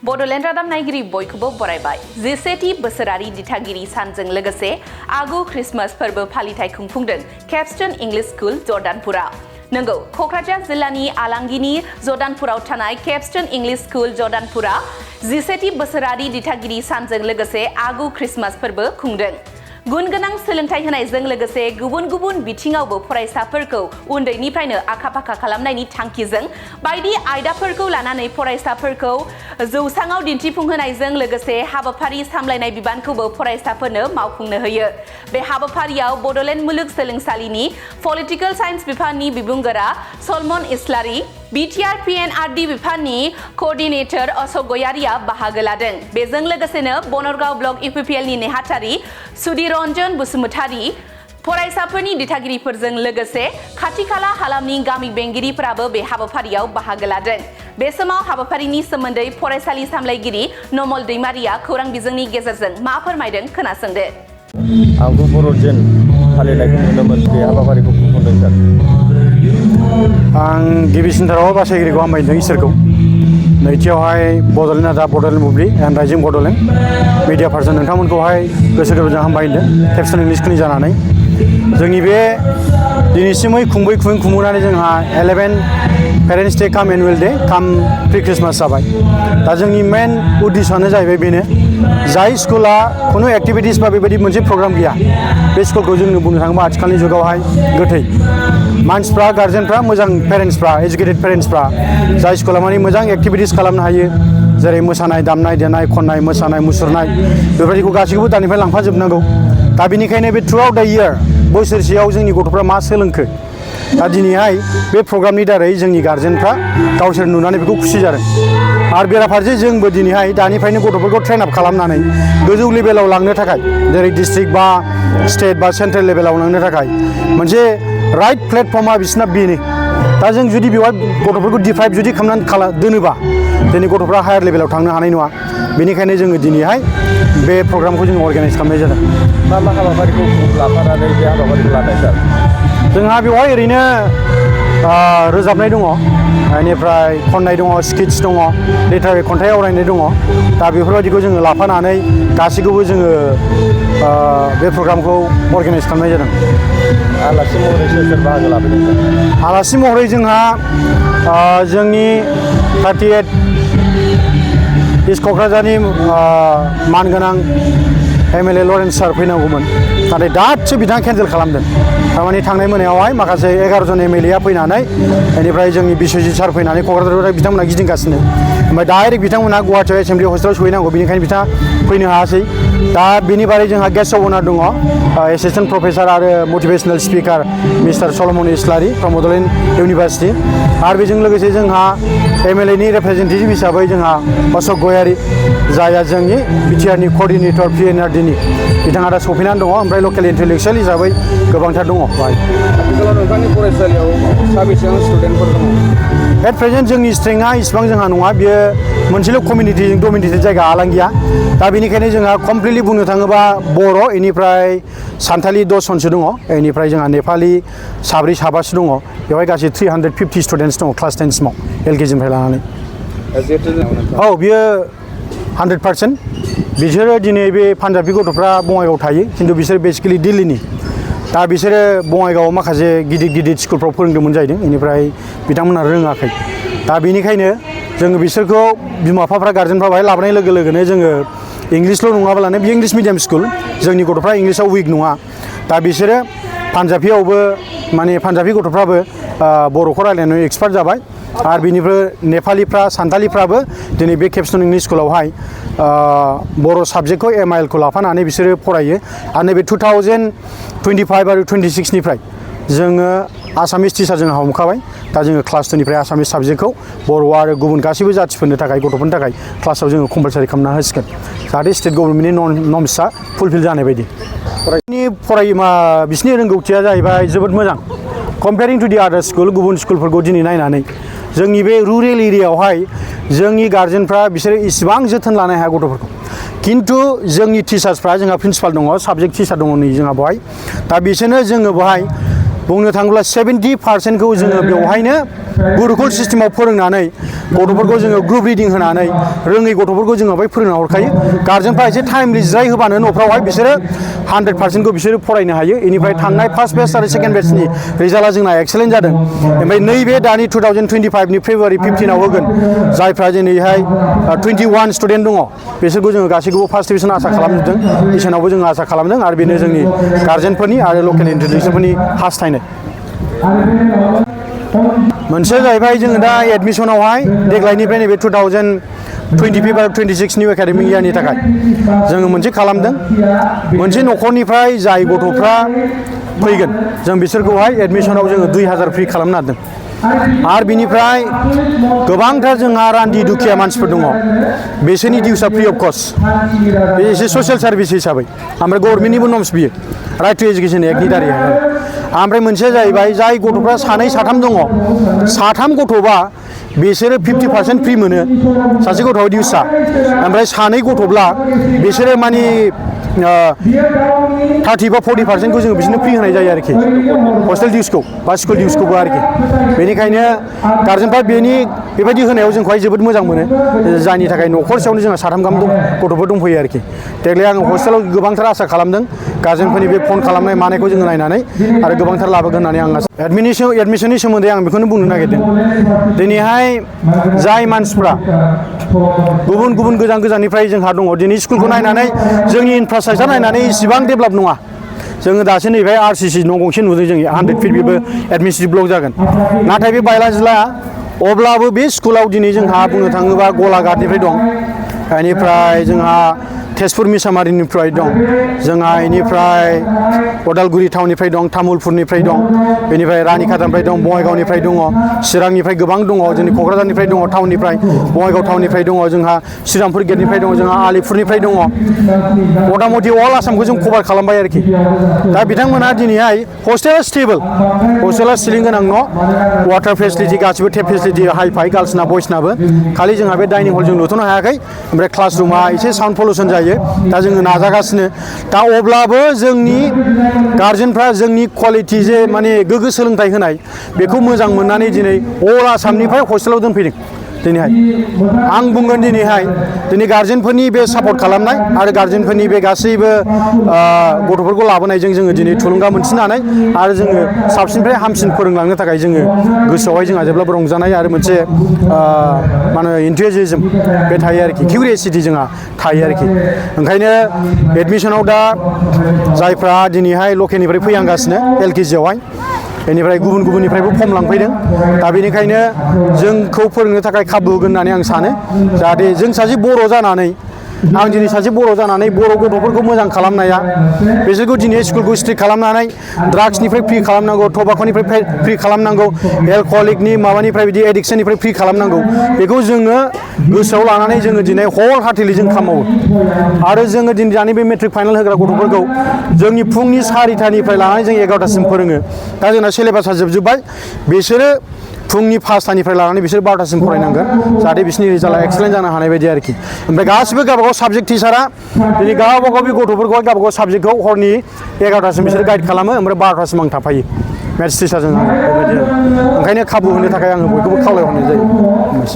बड'लेण्ड रादाब नायगिरि बयखौबो बरायबाय। 11थि बोसोरारि दिथागिरि सानजों लोगोसे आगु क्रिसमास फोरबो फालिथाय खुंफुंदों केपस्टन इंलिश स्कुल जर्दानपुरा। नंगौ, क'क्राझार जिल्लानि आलांगिनि जर्दानपुराव थानाय केपस्टन इंलिश स्कुल जर्दानपुरा 11थि बोसोरारि दिथागिरि सानजों लोगोसे आगु क्रिसमास फोरबो खुंदों। गुन गोनां सोलोंथाइ होनायजों लोगोसे गुबुन गुबुन बिथिङावबो फरायसाफोरखौ उन्दैनिफ्रायनो आखा-फाखा खालामनायनि थांखिजों बायदि आयदाफोरखौ लानानै फरायसाफोरखौ जौसाङाव दिन्थिफुंहोनायजों लोगोसे हाबाफारि सामलायनाय बिबानखौबो फरायसाफोरनो मावफुंनो होयो। बे हाबाफारियाव बड'लेण्ड मुलुगसोलोंसालिनि पलिटिकेल साइन्स बिफाननि बिबुंगोरा सलमन इस्लारि, बिटिआर पिएनआरडि बिफाननि कोअर्डिनेटर अशोक गयारिया बाहागो लादों। बेजों लोगोसेनो बनरगाव ब्लक इउपिपिएलनि नेहाथारि सुधिरन्जन बसुमतारी, फरायसाफोरनि दिथागिरिफोरजों लोगोसे खाथि-खाला हालामनि गामि बेंगिरिफोराबो बे हाबाफारियाव बाहागो लादों। बे समाव हाबाफारिनि सोमोन्दै फरायसालि सामलायगिरि नमल दैमारिया खौरां बिजोंनि गेजेरजों मा फोरमायदों खोनासंदो। आंबो बर'दिन फालिनायखौ नुनो मोनो। बे हाबाफारिखौ खुंफुंदों सार। आं गिबिसिनथाराव बासायगिरिखौ हामबायदों इसोरखौ। नैथियावहाय बड'लेण्ड रादाब, बड'लेण्ड बुब्लि and rising Bodoland media person नोंथांमोनखौहाय गोसो गोरबोजों हामबायदों केपस्टन इंलिश स्कुलनि जानानै। जोंनि बे दिनैसिमै खुंबोनानै जोंहा 11 पेरेन्टस डे काम एनुवेल डे काम प्रि क्रिसमास जाबाय। दा जोंनि मेन उद्देश्यआनो जाहैबाय बेनो, जाय स्कुला खुनु एक्टिभिटिस बा बेबायदि मोनसे प्रग्राम गैया, बे स्कुलखौ जोंनो बुंनो थाङोबा आथिखालनि जुगावहाय गोथै। मानसिफ्रा, गार्जेनफ्रा, मोजां पेरेन्टसफ्रा, एजुकेटेड पेरेन्टसफ्रा जाय स्कुला माने मोजां एक्टिभिटिस खालामनो हायो, जेरै मोसानाय, दामनाय देनाय, खननाय, मोसानाय, मुसुरनाय, बेबायदिखौ गासैखौबो दानिफ्राय लांफाजोबनांगौ। दा बेनिखायनो बे थ्रु आउट द इयार बोसोरसेयाव जोंनि गथ'फ्रा मा सोलोंखो, दा दिनैहाय बे प्रग्रामनि दारै जोंनि गार्जेनफ्रा गावसोर नुनानै बेखौ खुसि जादों। आरो बेराफारसे जोंबो दिनैहाय दानिफ्रायनो गथ'फोरखौ ट्रेन आप खालामनानै गोजौ लेभेलाव लांनो थाखाय, जेरै डिस्ट्रिक्ट बा स्टेट बा सेन्ट्रेल लेभेलाव लांनो थाखाय मोनसे राइट प्लेटफर्मा बिसोरना बेनो। दा जों जुदि बेवहाय गथ'फोरखौ डिप्राइभ जुदि खालामनानै दोनोबा दिनै गथ'फ्रा हायार लेभेलाव थांनो हानाय नङा। बेनिखायनो जोङो दिनैहाय बे प्रग्रामखौ जों अर्गानाइज खालामनाय जादों। मा हाबाफारिखौ लाफानानै बे हाबाफारिखौ लानाय सार? जोंहा बेवहाय ओरैनो रोजाबनाय दङ, बेनिफ्राय खननाय दङ, स्किट्स दङ, लिटारेरि खन्थाइ आवरायनाय दङ। दा बेफोरबायदिखौ जोङो लाफानानै गासैखौबो जोङो बे प्रग्रामखौ अर्गानाइज खालामनाय जादों। आलासि महरै सोर बाहागो लाफैदों सार? आलासि महरै जोंहा जोंनि 38 इस्ट क'क्राझारनि मानगोनां एमएलए लरेन्स सार फैनांगौमोन, नाथाय दासो बिथाङा केन्सेल खालामदों। थारमाने थांनाय मोनायावहाय माखासे 11 जन एमएलएआ फैनानै, बेनिफ्राय जोंनि बिस्वजित सार फैनानै क'क्राझाराव बिथांमोना गिदिंगासिनो, ओमफ्राय डाइरेक्ट बिथांमोना गुवाहाटियाव एसेम्बलि हस्टेलाव सहैनांगौ, बेनिखायनो बिथाङा फैनो हायासै। दा बेनि बारै जोंहा गेस्ट अफ अनार दङ, एसिस्टेन्ट प्रफेसार आरो motivational speaker mister Salomon Islary from Bodoland university. आरो बेजों लोगोसे जोंहा एमएलएनि रिप्रेजेन्टेटिभ हिसाबै जोंहा अशोक गयारि, जायहा जोंनि बिटिआरनि क'र्डिनेटर पिएनआरडिनि, बिथाङा दा सफैनानै दङ। ओमफ्राय लकेल इन्टेलेक्सुयेल हिसाबै गोबांथार दङ बाहाय। आथिखालाव नोंथांनि फरायसालियाव साबेसेबां स्टुडेन्टफोर दङ? एट प्रेजेन्ट जोंनि स्ट्रेंथआ इसिबां जोंहा नङा, बियो मोनसेल' कमिउनिटिजों डमिनेटेड जायगा आलांगिया। दा बेनिखायनो जोंहा कमप्लिटलि बुंनो थाङोबा बर', बेनिफ्राय सानथालि 10 जनसो दङ, बेनिफ्राय जोंहा नेपालि साब्रै साबासो दङ। बेवहाय गासै 350 स्टुडेन्टस दङ क्लास 10 सिमाव, एलकेजिनिफ्राय लानानै। औ, बियो 100%। बिसोरो दिनै बे पान्जाबि गथ'फ्रा बङाइगाव थायो, खिन्थु बिसोर बेसिकेलि दिल्लीनि। दा बिसोरो बङाइगावआव माखासे गिदिर गिदिर स्कुलफ्राव फोरोंदोंमोन जाहैदों, बेनिफ्राय बिथांमोनहा रोङाखै। दा बेनिखायनो जोङो बिसोरखौ बिमा बिफाफ्रा, गार्जेनफ्रा बाहाय लाबोनाय लोगो लोगोनो जोङो इंलिसल' नङाब्लानो बे इंलिस मिडियाम स्कुल, जोंनि गथ'फ्रा इंलिसाव उइक नङा। दा बिसोरो पान्जाबियावबो माने पान्जाबि गथ'फ्राबो बर'खौ रायलायनायाव एक्सपार्ट जाबाय। आरो बेनिफ्राय नेपालिफ्रा, सानथालिफ्राबो दिनै बे केपस्टन इंलिश स्कुलावहाय बर' साबजेक्टखौ MIL खौ लाफानानै बिसोरो फरायो। आरो नैबे 2025 आरो 26निफ्राय जोङो आसामिस टिचार जोंहा हमखाबाय। दा जोङो क्लास 2निफ्राय आसामिस साबजेक्टखौ बर' आरो गुबुन गासैबो जाथिफोरनो थाखाय, गथ'फोरनि थाखाय क्लासाव जोङो कम्पालसारि खालामना होसिगोन, जाहाथे स्टेट गभर्नमेन्टनि नर्म्सआ फुलफिल जानाय बायदि। बिसोरनि रोंगौथिया जाहैबाय जोबोद मोजां कम्पेयारिं टु दि आदार स्कुल। गुबुन स्कुलफोरखौ दिनै नायनानै जोंनि बे रुरेल एरियायावहाय जोंनि गार्जेनफ्रा बिसोरो इसिबां जोथोन लानो हाया गथ'फोरखौ, खिन्थु जोंनि टिचार्सफ्रा, जोंहा प्रिन्सिपाल दङ, साबजेक्ट टिचार दङ नै जोंहा बेवहाय। दा बिसोरनो जोङो बेवहाय बुंनो थाङोब्ला 70% जोङो बेवहायनो गुरुकुल सिस्टेमाव फोरोंनानै गथ'फोरखौ जोङो ग्रुप रिडिं होनानै रोङै गथ'फोरखौ जोङो बेवहाय फोरोंना हरखायो गार्जेनफ्रा एसे टाइमलि जिराय होबानो न'फ्रावहाय बिसोरो 100%खौ बिसोरो फरायनो हायो बेनिफ्राय थांनाय फार्स्ट बेच आरो सेकेन्ड बेचनि रिजाल्टआ जोंना एक्सेलेन्ट जादों ओमफ्राय नैबे दानि 2025नि फेब्रुवारि 15आव होगोन जायफ्रा दिनैहाय 21 स्टुडेन्ट दङ बिसोरखौ जोङो गासैखौबो फार्स्ट डिभिजन आसा खालामजोबदों डिभिजनावबो जोङो आसा खालामदों आरो बेनो जोंनि गार्जेनफोरनि आरो लकेल इन्स्टिटिउसनफोरनि हास्थायनाय मोनसे जाहैबाय जोङो दा एडमिसनावहाय देग्लायनिफ्राय नैबे 2025 आरो 26 निउ एकाडेमिक इयारनि थाखाय जोङो मोनसे खालामदों मोनसे न'खरनिफ्राय जाय गथ'फ्रा फैगोन जों बिसोरखौहाय एडमिसनाव जोङो 2000 फ्रि खालामनो हादों आरो बिनिफ्राय गोबांथार जोंहा रान्दि दुखिया मानसिफोर दङ बिसोरनि डिउसआ फ्रि अफ कस्ट बे एसे ससियेल सार्भिस हिसाबै ओमफ्राय गभर्नमेन्टनिबो नर्म्स बियो राइट टु एजुकेसन एक्टनि दारै ओमफ्राय मोनसेया जाहैबाय जाय गथ'फ्रा सानै साथाम दङ साथाम गथ'बा बिसोरो 50% फ्रि मोनो सासे गथ'आ डिउसआ ओमफ्राय सानै गथ'ब्ला बिसोरो मानि 30 बा 40%खौ जोङो बिसोरनो फ्रि होनाय जायो आरोखि हस्टेल डिउसखौ बा स्कुल डिउसखौबो आरोखि बेनिखायनो गार्जेनफ्रा बेबायदि होनायाव जोंखौहाय जोबोद मोजां मोनो जायनि थाखाय न'खरसेयावनो जोंहा साथाम गाहाम गथ'फोर दंफैयो आरोखि देग्लाय आङो हस्टेलाव गोबांथार आसा खालामदों गार्जेनफोरनि बे फन खालामनाय मानायखौ जोङो नायनानै आरो गोबांथार लाबोगोन होननानै आं एडमिसननि सोमोन्दै आं बेखौनो बुंनो नागिरदों दिनैहाय जाय मानसिफ्रा गुबुन गुबुन गोजान गोजाननिफ्राय जोंहा दङ दिनै स्कुलखौ नायनानै जोंनि इनफ्रास्ट्राक्चार नायनानै इसिबां डेभेलप नङा जोङो दासो नैबे RCC न' गंसे नुदों जों 100 फिट बेबो एडमिनिस्ट्रेटिभ ब्लक जागोन नाथाय बे बायला जिल्ला अब्लाबो बे स्कुलाव दिनै जोंहा बुंनो थाङोबा गलाघाटनिफ्राय दं बेनिफ्राय जोंहा तेजपुर मिसामारिनिफ्राय दं जोंहा बेनिफ्राय उदालगुरि टाउननिफ्राय दं तामुलपुरनिफ्राय दं बेनिफ्राय रानिखातानिफ्राय दं बङाइगावनिफ्राय दङ चिरांनिफ्राय गोबां दङ जोंनि क'क्राझारनिफ्राय दङ टाउननिफ्राय बङाइगाव टाउननिफ्राय दङ जोंहा श्रीरामपुर गेटनिफ्राय दङ जोंहा आलिपुरनिफ्राय दङ मथा मथि अल आसामखौ जों कभार खालामबाय आरोखि दा बिथांमोनहा दिनैहाय हस्टेला स्टेबल हस्टेला सिलिं गोनां न' वाटार फेसिलिटि गासिबो टेप फेसिलिटि हाइ फाइ गार्लसना बयसनाबो खालि जोंहा बे डाइनिं हल जों लुथ'नो हायाखै ओमफ्राय क्लासरुमा एसे साउन्ड पलिउसन जायो दा जोङो नाजागासिनो दा अब्लाबो जोंनि गार्जेनफ्रा जोंनि क्वालिटि जे माने गोग्गो सोलोंथाइ होनाय बेखौ मोजां मोननानै दिनै अल आसामनिफ्राय हस्टेलाव दोनफैदों दिनैहाय आं बुंगोन दिनै गार्जेनफोरनि बे सापर्ट खालामनाय आरो गार्जेनफोरनि बे गासैबो गथ'फोरखौ लाबोनायजों जोङो दिनै थुलुंगा मोनसिननानै आरो जोङो साबसिननिफ्राय हामसिन फोरोंलांनो थाखाय जोङो गोसोआवहाय जोंहा जेब्लाबो रंजानाय आरो मोनसे मा होनो इन्थुजियाजम बे थायो आरोखि किउरियसिटि जोंहा थायो आरोखि ओंखायनो एडमिसनाव दा जायफ्रा दिनैहाय लकेलनिफ्राय फैहांगासिनो LKG आवहाय बेनिफ्राय गुबुन गुबुननिफ्रायबो फर्म लांफैदों दा बेनिखायनो जोंखौ फोरोंनो थाखाय खाबु होगोन होननानै आं सानो जाहाथे जों सासे बर' जानानै आं दिनै सासे बर' जानानै बर' गथ'फोरखौ मोजां खालामनाया बिसोरखौ दिनै स्कुलखौ स्ट्रिक्ट खालामनानै ड्राग्सनिफ्राय फ्रि खालामनांगौ टबाक'निफ्राय फ्रि खालामनांगौ एलक'हलिकनि माबानिफ्राय बिदि एडिक्सननिफ्राय फ्रि खालामनांगौ बेखौ जोङो गोसोआव लानानै जोङो दिनै हल हार्टेलि जों खामावो आरो जोङो दिनै दानि बे मेट्रिक फाइनाल होग्रा गथ'फोरखौ जोंनि फुंनि 4टानिफ्राय लानानै जों 11टासिम फोरोङो दा जोंना सिलेबासा जोबजोब्बाय बिसोरो फुंनि 5टानिफ्राय लानानै बिसोर 12टासिम फरायनांगोन जाहाथे बिसोरनि रिजाल्टआ एक्सेलेन्ट जानो हानाय बायदि आरोखि ओमफ्राय गासिबो गावबागाव साबजेक्ट टिचारा दिनै गावबागाव बे गथ'फोरखौहाय गावबागाव साबजेक्टखौ हरनि 11टासिम बिसोर गाइड खालामो ओमफ्राय 12टासिम आं थाफायो मेथ्स टिचारजों बेबायदि ओंखायनो खाबु होनो थाखाय आङो बयखौबो खावलायहरनाय जायो